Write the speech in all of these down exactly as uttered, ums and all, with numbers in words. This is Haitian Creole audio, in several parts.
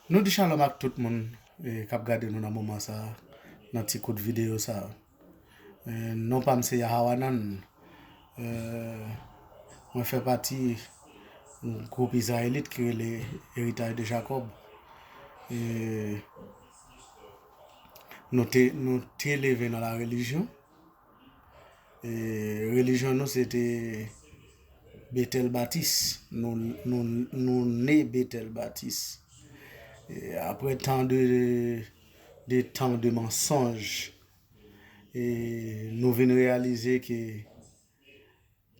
Nou di shalom ak tout moun, e, k ap gade nou nan moman sa a, nan ti kout videyo sa a. E, non pa m se Yahawanan. E, mwen fè pati yon gwoup Izrayelit ki rele Héritage de Jacob. E, nou te, nou te leve nan la relijyon. E, relijyon nou se te Betèl Batis. Nou, nou, nou ne Betèl Batis. E, apre tan de, de tan de mansonj, e, nou vin reyalize ke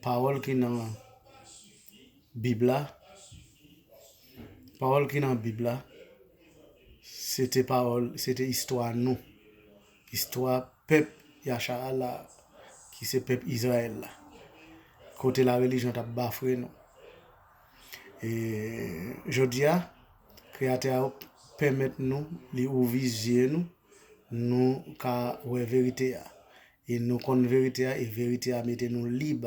pawòl ki nan Bib la, pawòl ki nan Bib la, se te pawòl, se te istwa nou, istwa pèp Yasharahla, ki se pèp Izrayèl la, kote la relijyon t ap bafre nou. E jodi a, Kreyatè a pèmèt nou, li ouvri zye nou, nou ka wè verite a. E nou konn verite a, e verite a mete nou lib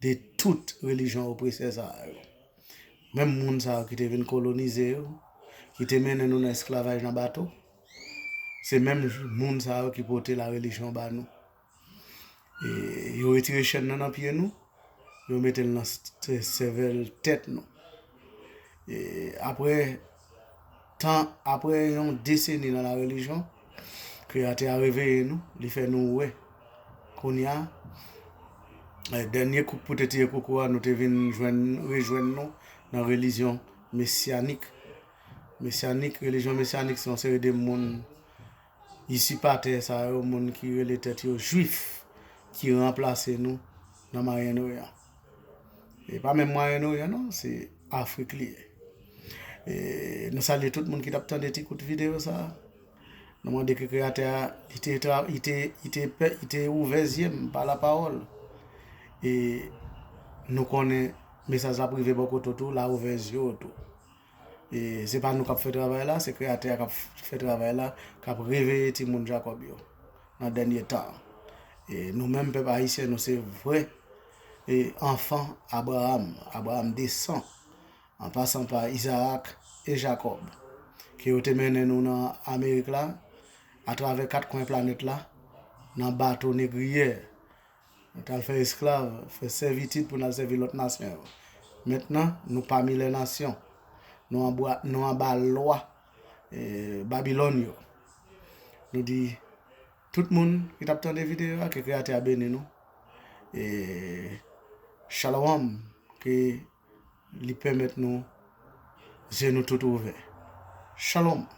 de tout relijyon opresè sa a yo. Menm moun sa yo ki te vin kolonize yo, ki te mennen nou nan esklavaj nan bato, se menm moun sa yo ki pote la relijyon ba nou. E yo retire chèn nan nan pye nou, yo mete l nan s-, sèvèl tèt nou. E apre tan, apre yon deseni nan la relijyon, Kreyatè a reveye nou, li fè nou wè. Kounye a, e, dènye kout pou te tire koukou a, nou te vin jwenn, rejwenn nou nan relijyon mesyanik. Mesyanik, relijyon mesyanik se yon seri de moun isipatè sa yo, moun ki rele tèt yo jwif, ki ranplase nou nan Mwayen Oryan. E pa menm Mwayen Oryan non, se Afrik li ye. E nou salye tout moun ki t ap tande ti kout videyo sa a. Nou mande ke Kreyatè a, li te tra-, li te, li te pè-, li te ouvè zye m pa lapawòl. E nou konnen mesaj la ap rive bò kote w tou, l a ouvè zye w tou. E se pa nou k ap fè travay la, se Kreyatè a k ap f-, fè travay la, k ap reveye timoun Jakòb yo nan dènye tan an. E nou menm pèp ayisyen, nou se vrè, e, anfan Abraram, Abraram desan, an pasan pa Izarak e Jakòb, ke yo te mennen nou nan Amerik la, atravè kat kwen planèt la, nan bato negriyè. Nou t al fè esklav, fè sèvitid pou n al sèvi lòt nasyon yo. Mentnan, nou pami lè nasyon. Nou anba, nou anba lwa, e, Babilòn yo. Nou di, tout moun ki t ap tande videyo a, ke Kreyatè a beni nou. E, shalom, ke li pèmèt nou, zye nou tout ouvè. Shalom.